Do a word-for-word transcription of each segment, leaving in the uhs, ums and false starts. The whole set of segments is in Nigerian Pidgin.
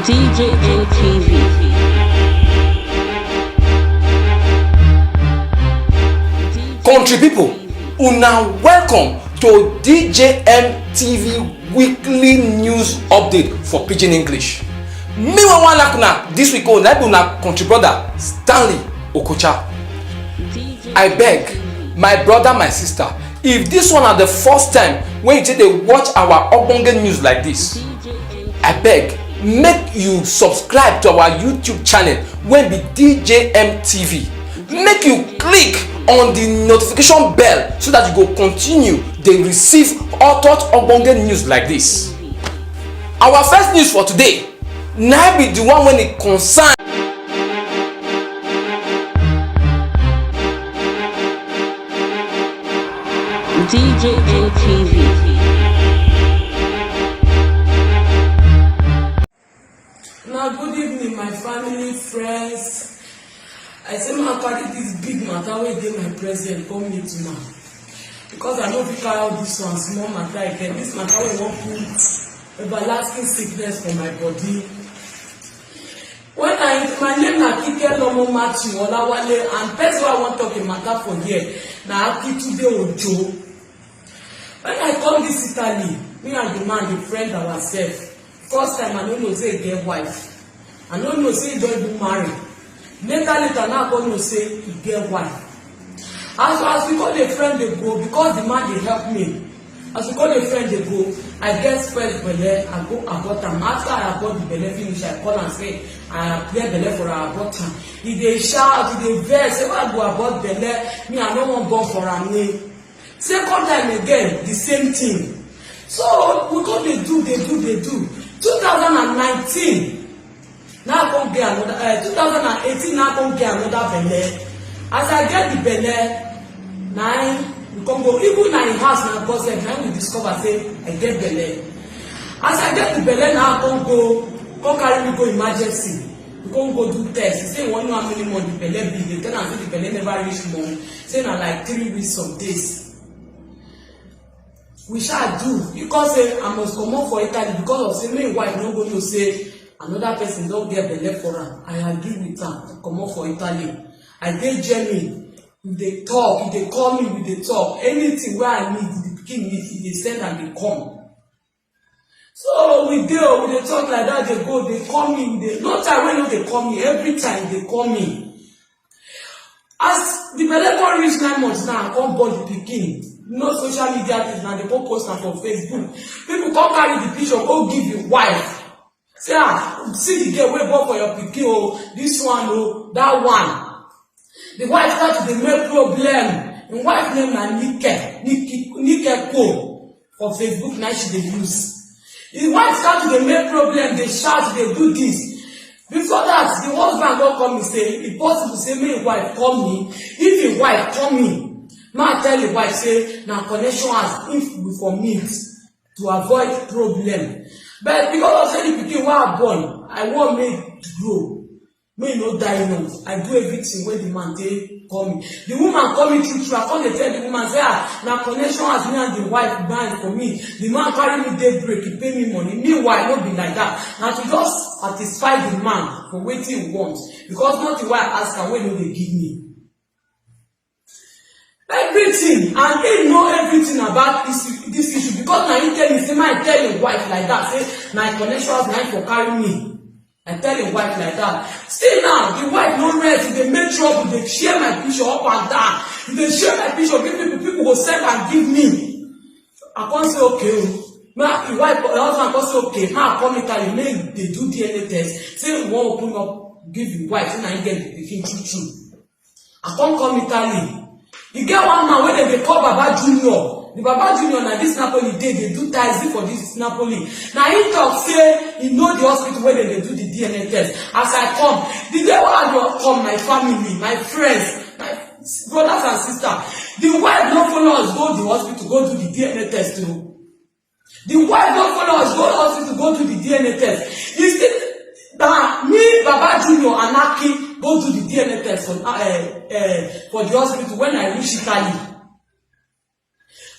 D J N T V. Country people, una welcome to D J M T V weekly news update for Pidgin English. Me wey wan knack una this week o, na be una country brother Stanley Okocha. I beg, my brother, my sister, if this one na the first time wey you take dey watch our ogbonge news like this, I beg, make you subscribe to our YouTube channel wey be D J M T V. Make you click on the notification bell so that you go continue dey receive hot hot ogbonge news like this. Our first news for today na be the one wey e concern D J N T V. Now, good evening, my family, friends. I say, ma carry this big matter wey dey my present come meet una, because I no fit carry all this one small matter again. This matter wey wan put everlasting sickness for my body. When I, my name na Kike Lomo Matthew Olawale, and person wey I wan talk a matter for here na Akitunde Ojo. When I come this Italy, me and the man dey friend ourselves. First time I no know say e get wife. I no know say e don even marry. Later later now I come know say e get wife. As as we come dey friend dey go, because the man dey help me. As we come dey friend dey go, I get first belle, I go abort am. After I abort the belle finish, I call am say I get belle for am, I abort am. E dey shout, e dey vex say why I go abort belle, me I no wan born for am. Second time again, the same thing. So we come dey do, dey do, dey do. Two thousand and nineteen, now I come get another, uh, two thousand and eighteen, now I come get another belle. As I get the belle, na im we come go. Even na im house na God sef, na im we discover say I get belle. As I get the belle, now I come go, come carry me go emergency. We come go do test. He say he wan know how many months the belle be. They tell am say the belle never reach month. Say na like three weeks some days. We shall do. He come say I must comot for Italy because of say make im wife no go know say another person don get belle for am. I agree with am to comot for Italy. I dey Germany. We dey talk, e dey call me, we dey talk. Anything wey I need, the pikin need, e dey send am dey come. So we dey o, we dey talk like that, dey go, dey call me, dey, no time wey no dey call me, every time dey call me. As the belle come reach nine months now, I come born the pikin. No social media things na, dey come post am for Facebook. People come carry the picture go give the wife. Say, ah, see the girl wey born for your pikin o, this one o, that one. The wife start to dey make problem. Im wife name na Nike, Nike, Nike Ko for Facebook na she dey use. The wife start to dey make problem, dey shout, dey do this. Before that, the husband don call me say e possible say make im wife call me. If im wife call me, make I tell im wife say na connection house, if we for meet to avoid problem. But because of say the pikin wey I born, I wan make e grow, make e no die young. I do everything wey the man take call me. The woman call me true true. I come dey tell the woman say, ah, na connection house me and the wife buy for me. The man carry me daybreak, he pay me money. Meanwhile, no be like that. Na to just satisfy the man for wetin he want, because nothing wey I ask am wey no dey give me. Everything, and he know everything about this, this issue, because na he tell me say make I tell im wife like that, say na im connection house na im for carry me. I tell im wife like that. Still now, the wife no rest, e dey make trouble, dey share my picture up and down. E dey share my picture give people, people go send am give me. I come say okay o. Now im wife, im husband come say okay, make I come Italy, make e dey do D N A test. Say e wan open up give im wife, say na im get the pikin true true. I come come Italy. E get one man wey dem dey call Baba Junior. The Baba Junior na this Napoli dey, dey do taxi for this Napoli. Na him talk say he know the hospital wey dem dey do the D N A test. As I come, the day wey I don come, my family, my friends, my brothers and sisters, the wife no follow us go the hospital go do the D N A test o. The wife don follow us go hospital go do the D N A test. He still, na me, Baba Junior and Aki go do the D N A test for, uh, uh, for the hospital when I reach Italy.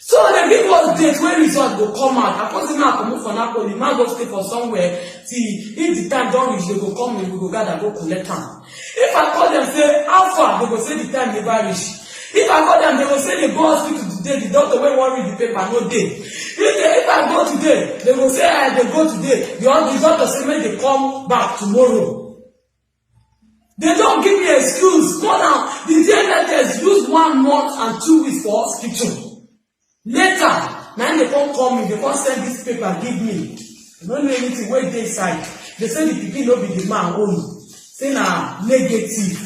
So dem give us date wey result go come out. I come say make I comot for Napoli, make I go stay for somewhere till if the time don reach, dem go come, we go gather go collect am. If I call dem say, "How far?" Dem go say the time never reach. If I call dem, dem go say dem go hospital today, the doctor wey wan read the paper no dey. If dem, if I go today, dem go say, "Ah, dem go today." The, the doctor say make dem come back tomorrow. Dem don give me excuse. Come now, the D N A test use one month and two weeks for hospital. Later, na im dem come call me, dem come send this paper give me. I no know anything wey dey inside. Dem say the pikin no be the man own. Say na negative.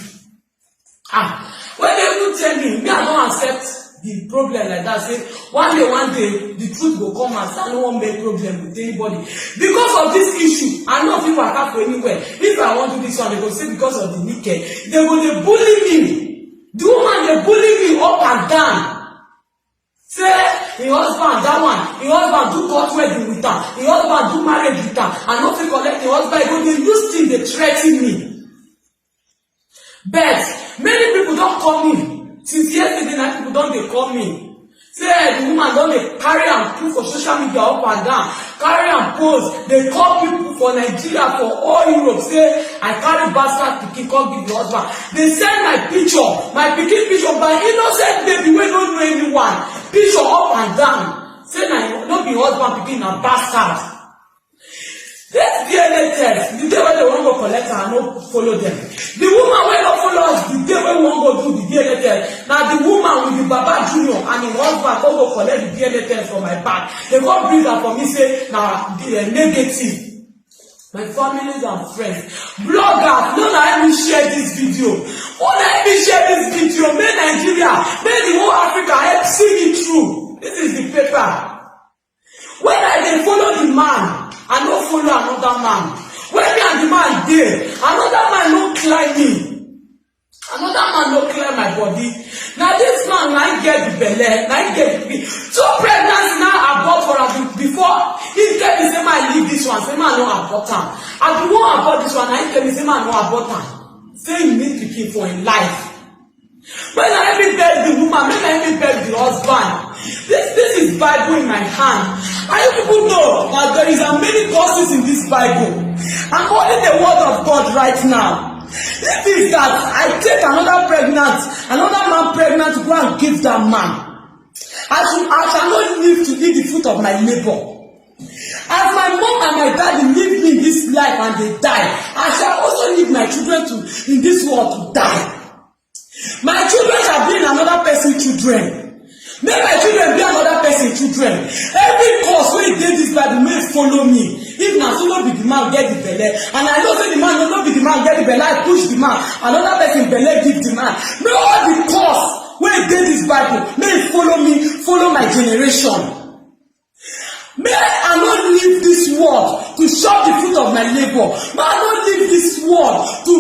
Ah, when dem even tell me, me, I don accept the problem like that. Say one day, one day, the truth go come out. Say I no wan make problem with anybody. Because of this issue, I no fit waka for anywhere. If I wan do this one, dem go say because of the naked. Dem go dey bully me. The woman dey bully me up and down. Say him husband, that one, him husband do court wedding with am, him husband do marriage with am. I no fit collect him husband. He go dey use thing dey threaten me. But many people don call me. Since yesterday, na people don dey call me. Say, eh, the woman don dey carry am put for social media up and down, carry am post, dey call people for Nigeria, for all Europe, say I carry bastard pikin come give the husband. Dem send my picture, my pikin picture, my innocent baby wey no know anyone, picture up and down. Say na no be husband pikin, na bastard. This D N A test, the day wey dem wan go collect am, I no follow dem. The woman wey no follow us the day wey we wan go do the D N A test, na the woman with the Baba Junior and him husband come go collect the D N A test for my back. Dem come bring am for me say na the, eh, negative. My families and friends, bloggers, no na help me share this video. No na help me share this video. Make Nigeria, make the whole Africa help see me through. This is the paper. When I dey follow the man, I no follow another man. When me and the man dey, another man no climb me. Another man no climb my body. Na this man na him get the belle, na him get the pikin. Two pregnancy na abort for am be-, before. He tell me say make I leave this one, say make I no abort am. I be wan abort this one, na him tell me say make I no abort am. Say he need pikin for him life. Make na help me beg the woman, make na help me beg the husband. This, this is Bible in my hand. And you people know that there is a many curses in this Bible. I'm holding the word of God right now. If is that I take another pregnant, another man pregnant, go and give that man. I should, I shall not live to eat the fruit of my labor. As my mom and my daddy leave me in this life and they die, I shall also leave my children to, in this world to die. My children shall be in another person's children. Make my children be another person's children. Every curse wey dey this Bible, make follow me. If na so no be the man get the belle, and I know say the man no, no be the man get the belle, I push the man, another person belle give the man. Make all the curse wey dey this Bible, make follow me, follow my generation. Make I no leave this world to chop the fruit of my labor. Make I no leave this world to,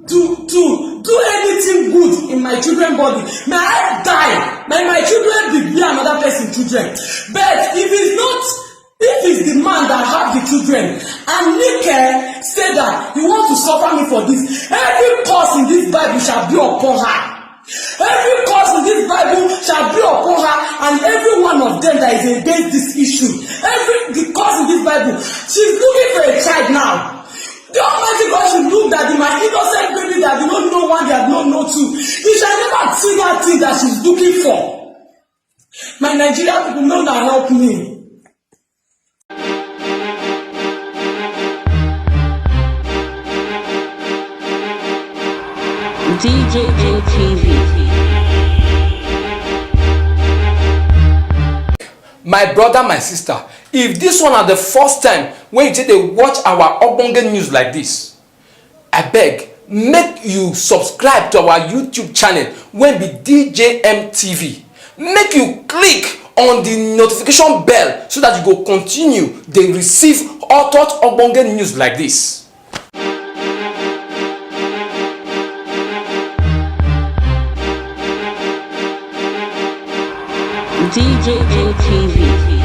to, to do anything good in my children body. May I die. May my children be, be another person children. But if it's not, if it's the man that have the children, and Nike say that he want to suffer me for this, every curse in this Bible shall be upon her. Every curse in this Bible shall be upon her, and every one of them that is against this issue. Every the curse in this Bible, she's looking for a child now. The Almighty God should look that the, my innocent baby that do not know one, that do not know two. He shall never see that thing that she's looking for. My Nigerian people, no na help me. D J N T V. My brother, my sister, if this one na the first time when you take dey watch our ogbonge news like this, abeg, make you subscribe to our YouTube channel wey be D J M T V. Make you click on the notification bell so that you go continue dey receive hot hot ogbonge news like this. D J N T V.